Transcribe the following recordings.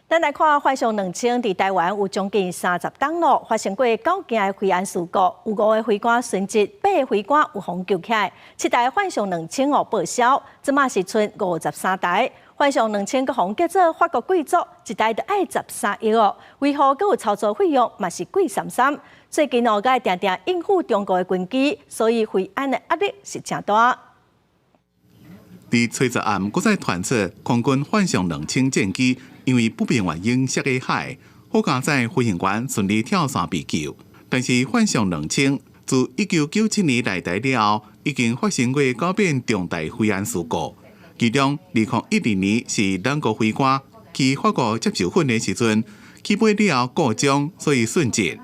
咱來看幻象2000佇臺灣有將近30冬咯，發生過九件的飛安事故，有五个飛官殉職，八个飛官有予救起來，七台幻象兩千哦報銷，這馬是賰53台。幻象兩千閣予人叫做法國貴族，一台就愛13億哦，維護閣有操作費用嘛是貴參參。最近哦，閣愛定定應付中國的軍機，所以飛安的壓力是誠大。佇初十暗，閣再傳出空軍幻象兩千戰機因為不明原因摔佇海，好佳哉飛行員順利跳傘被救。但是幻象兩千自1997年來台了後，已經發生過九遍重大飛安事故。其中，2012年是兩個飛官去法國接受訓練時陣，起飛了後故障，所以殉職。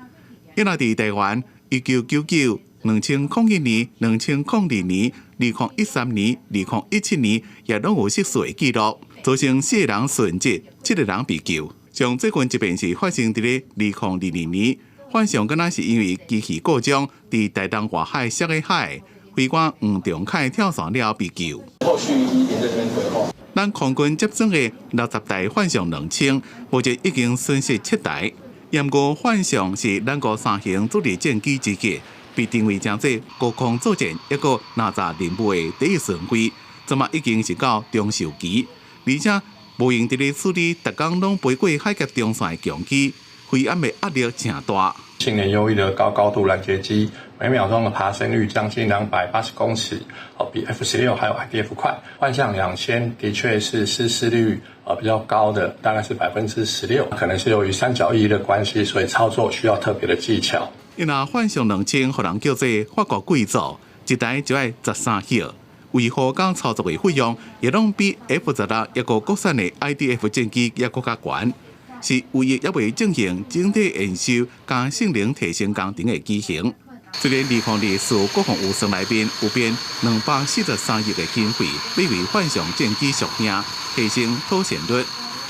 一來佇臺灣，1999、2001年、2002年、2013年、2017年，也攏有失事的記錄，造成四个人殉職，七个人被救。像最近一遍是發生佇咧2022年，幻象敢若是因為機器故障，佇台東外海摔佇海，飛官黃長凱跳傘了後被救。後續一點在這邊規劃。咱空軍接裝的60台幻象兩千，目前已經損失七台。毋過幻象是咱國三型主力戰機之一，被定位成做高空作戰一個哪吒任務的第一順位，這馬已經是到長壽期，而且無閒佇咧處理逐工攏飛過海峽中線的強機，飛安的壓力誠大。性能優異的高高度攔截機，每秒鐘的爬升率將近280公尺，哦，比 F-16還有 IDF 快。幻象兩千的確是失事率比較高的，大概是16%，可能是由於三角翼的關係，所以操作需要特別的技巧。因為幻象兩千，予人叫做法國貴族，一台就愛13億，維護佮操作的費用也攏比 F-16一個國產的 IDF 戰機猶閣較懸，是唯一猶未進行整體驗收佮性能提升工程的機型。雖然2024國防預算內面有編243億的經費，欲為幻象戰機續命，提升妥善率，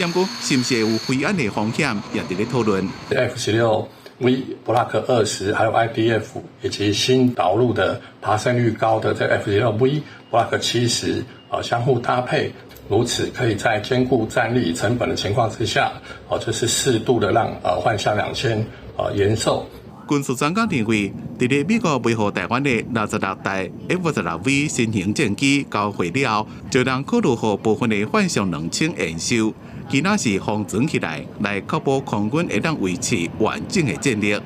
毋過是毋是會有飛安的風險，也佇咧討論。 F-16V Block 20，還有 IDF 以及新導入的爬升率高的這 F-16V Block 70，啊，相互搭配，如此可以在兼顧戰力成本的情況之下，哦，就是適度的讓幻象兩千延壽。軍事專家認為，佇咧美國賣予臺灣的66台 F-16V 新型戰機交貨了後，就通考慮予部分的幻象兩千延壽，其他是封存起來，來確保空軍會當維持完整的戰力。